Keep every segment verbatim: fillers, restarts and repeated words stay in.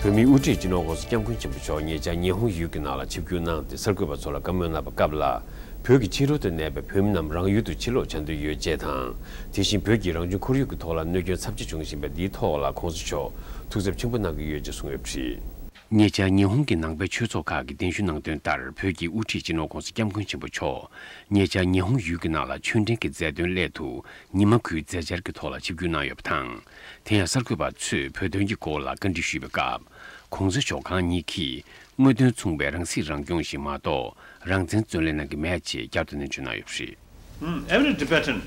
བོད་མིའི་དབུ་ཁྲིད་སྤྱི་ནོར་༸གོང་ས་༸སྐྱབས་མགོན་ཆེན་པོ་མཆོག་ཉེ་ཆར་ཉི་ཧོང་ཡུལ་གྱི་ནང་ལ་ཆིབས་བསྒྱུར་གནང་སྟེ། གསར་འགོད་པ་ཚོ་ལ་བཀའ་མོལ་གནང་བའི་སྐབས་ལ། བོད་ཀྱི་ཕྱི་རོལ་དུ་གནས་པའི་བོད་མི་རྣམས་རང་ཡུལ་དུ་ཕྱིར་ལོག་བྱ་འདོད་ཡོད་ཅེས་དང་། དེ་བཞིན་བོད་ཀྱིས་རང་བྱུང་ཁོར་ཡུག་གི་ཐོག་ལ་གནོད་སྐྱོན་ཚབས་ཆེ་བྱུང་བཞིན་པ་འདིའི་ཐོག་ལ་༸གོང་ས་མཆོག་ཐུགས་འཚབ་ཆེན་པོ་གནང་གི་ཡོད་ཅེས་གསུངས་ཡོད་པ་རེད། ཉེ་ཆར་ཉི་ཧོང་གི་ནང་པའི་ཆོས་ཚོགས་ཁག་གིས་གདན་ཞུ་གནང་དོན་ལྟར། བོད་ཀྱི་དབུ་ཁྲིད་སྤྱི་ནོར་༸གོང་ས་༸སྐྱབས་མགོན་ཆེན་པོ་མཆོག་ཉེ་ཆར་ཉི་ཧོང་ཡུལ་གྱི་ནང་ལ་ཆོས་འབྲེལ་གྱི་མཛད་དོན་སླད་དུ་ཉི་མ་དགུའི་མཛད་འཆར་གྱི་ཐོག་ལ་ཆིབས་བསྒྱུར་གནང་ཡོད་པ་དང་། དེ་ཡང་གསར་འགོད་པ་ཚོས་བོད་དོན་གྱི་སྐོར་ལ་བཀའ་འདྲི་ཞུས་པའི་སྐབས། ༸གོང་ས་མཆོག་གང་ཉིད་ཀྱིས་དངོས་དོན་མཚུངས་པའི་རང་སྲིད་རང་སྐྱོང་ཞིག་མ་གཏོགས་རང་བཙན་རྩོད་ལེན་གནང་གི་མེད་ཅེས་བསྐྱར་དུ་ནན་བརྗོད་གནང་ཡོད་པ་རེད། Mm, every Tibetan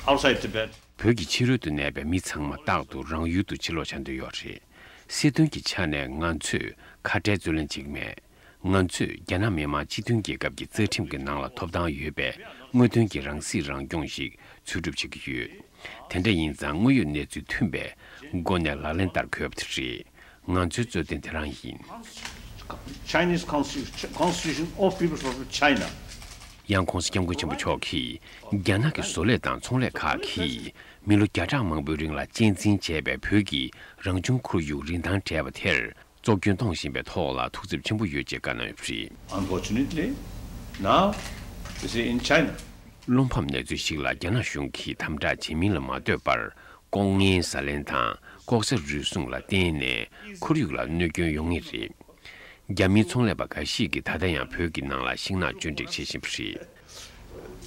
outside Tibet. བོད་ཀྱི་ཕྱི་རོལ་དུ་གནས་པའི་མི་ཚང་མ་རྟག་ཏུ་རང་ཡུལ་དུ་ཕྱིར་ལོག་བྱ་འདོད་ཡོད་རེད། སྲིད་དོན་གྱི་ཆ་ནས་ང་ཚོས་ཁ་བྲལ་རྩོད་ལེན་བྱེད་ཀྱི་མེད། ང་ཚོས་རྒྱ་ནག་མི་དམངས་སྤྱི་མཐུན་རྒྱལ་ཁབ་ཀྱི་རྩ་ཁྲིམས་ཀྱི་ནང་ལ་ཐོབ་ཐང་ཡོད་པའི་དངོས་དོན་གྱི་རང་སྲིད་རང་སྐྱོང་ཞིག་འཚོལ་སྒྲུབ་བྱེད་ཀྱི་ཡོད། དེ་འདྲ་ཡིན་ཙང་དངོས་ཡོད་གནས་ཚུལ་མཐུན་པའི་སྒོ་ནས་ལག་ལེན་བསྟར་དགོས་པ་དེ་རེད། ང་ཚོའི་རྩོད་དོན་དེ་རང་ཡིན། Chinese Constitution, Constitution of People's Republic of China. ཡང་༸གོང་ས་༸སྐྱབས་མགོན་ཆེན་པོ་མཆོག་གིས་རྒྱ་ནག་གི་བཟོ་ལས་དང་ཚོང་ལས་ཁག་གིས་མི་ལོ་བརྒྱ་ཕྲག་མང་པོའི་རིང་ལ་གཅེས་འཛིན་བྱས་པའི་བོད་ཀྱི་རང་བྱུང་ཁོར་ཡུག་རིན་ཐང་བྲལ་བ་དེར། བཙོག་སྐྱོན་གཏོང་བཞིན་པའི་ཐོག་ལ་ཐུགས་འཚབ་ཆེན་པོ་ཡོད་ཅེས་བཀའ་གནང་ཡོད་པ་རེད། Unfortunately, now, you see, in China, བློ་ཕམ་གནས་ཚུལ་ཞིག་ལ། རྒྱ་ནག་གཞུང་གིས་དམ་དྲག་བྱེད་མིན་ལ་མ་ལྟོས་པར། ལྐོག་རྔན་ཟ་ལེན་དང་ལྐོག་ཟ་རུལ་སུངས་ལ་བརྟེན་ནས་ཁོར་ཡུག་ལ་གནོད་སྐྱོན་ཡོང་ངེས་རེད། རྒྱ་མིའི་ཚོང་ལས་པ་འགའ་ཞིག་གིས་ད་ལྟ་ཡང་བོད་ཀྱི་ནང་ལ་ཤིང་ནགས་སྐྱོན་བྲེག་བྱེད་བཞིན་པ་རེད།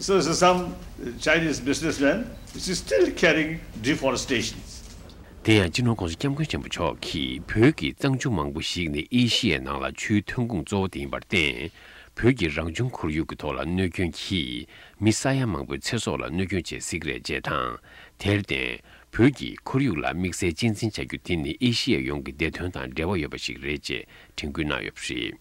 So, so some Chinese businessmen is still carrying deforestation. དེ་ཡང་སྤྱི་ནོར་༸གོང་ས་༸སྐྱབས་མགོན་ཆེན་པོ་མཆོག་གིས་བོད་ཀྱི་གཙང་ཆུ་མང་པོ་ཞིག་ནི་ཨེ་ཤི་ཡའི་ནང་ལ་ཆུའི་ཐོན་ཁུངས་གཙོ་བོ་དེ་ཡིན་པར་བརྟེན། བོད་ཀྱི་རང་བྱུང་ཁོར་ཡུག་གི་ཐོག་ལ་གནོད་སྐྱོན་གྱིས་མི་ས་ཡ་མང་པོའི་ཚེ་སྲོག་ལ་གནོད་སྐྱོན་བྱེད་སྲིད་ཀྱི་རེད་ཅེས་དང་། དེར་བརྟེན། བོད་ཀྱིས་ཁོར་ཡུག་ལ་དམིགས་བསལ་གཅེས་འཛིན་བྱ་རྒྱུ་དེ་ནི་ཨེ་ཤི་ཡ་ཡོངས་ཀྱི་བདེ་དོན་དང་འབྲེལ་བ་ཡོད་པ་ཞིག་རེད་ཅེས་དྲན་སྐུལ་གནང་ཡོད་པ་རེད།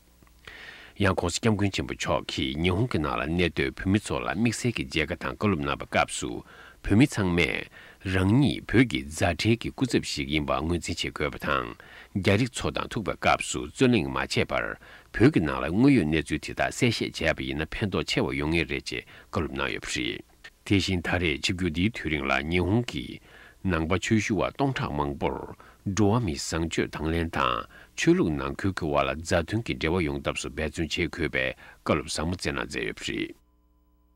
ཡང་༸གོང་ས་༸སྐྱབས་མགོན་ཆེན་པོ་མཆོག་གིས་ཉི་ཧོང་གི་ནང་ལ་གནས་སྡོད་བོད་མི་ཚོ་ལ་དམིགས་བསལ་གྱི་མཇལ་ཁ་དང་བཀའ་སློབ་གནང་བའི་སྐབས་སུ། བོད་མི་ཚང་མས་རང་ཉིད་བོད་ཀྱི་མཛའ་འབྲེལ་གྱི་སྐུ་ཚབ་ཞིག་ཡིན་པ་ངོས་འཛིན་བྱེད་དགོས་པ་དང་། རྒྱ་རིགས་ཚོ་དང་ཐུག་པའི་སྐབས་སུ་རྩོད་གླེང་མ་བྱས་པར། བོད་ཀྱི་ནང་ལ་དངོས་ཡོད་གནས་ཚུལ་དེ་དག་གསལ་བཤད་བྱས་པ་ཡིན་ན་ཕན་ཐོགས་ཆེ་བ་ཡོང་ངེས་རེད་ཅེས་བཀའ་སློབ་གནང་ཡོད་པ་རེད། དེ་བཞིན་ད་རེས་ཆིབས་བསྒྱུར་འདིའི་དུས་རིང་ལ་ཉི་ཧོང་གི་ནང་པ་ཆོས་ཞུ་བ་སྟོང་ཕྲག་མང་པོར་འགྲོ་བ་མིའི་བཟང་སྤྱོད་དང་ལེན་དང་ཆོས་ལུགས་ནང་ཁུལ་གྱི་དབར་ལ་མཛའ་མཐུན་གྱི་འབྲེལ་བ་ཡོང་ཐབས་སུ་འབད་བརྩོན་བྱེད་དགོས་པའི་བཀའ་སློབ་ཟབ་མོ་སྩལ་གནང་མཛད་ཡོད་པ་རེད།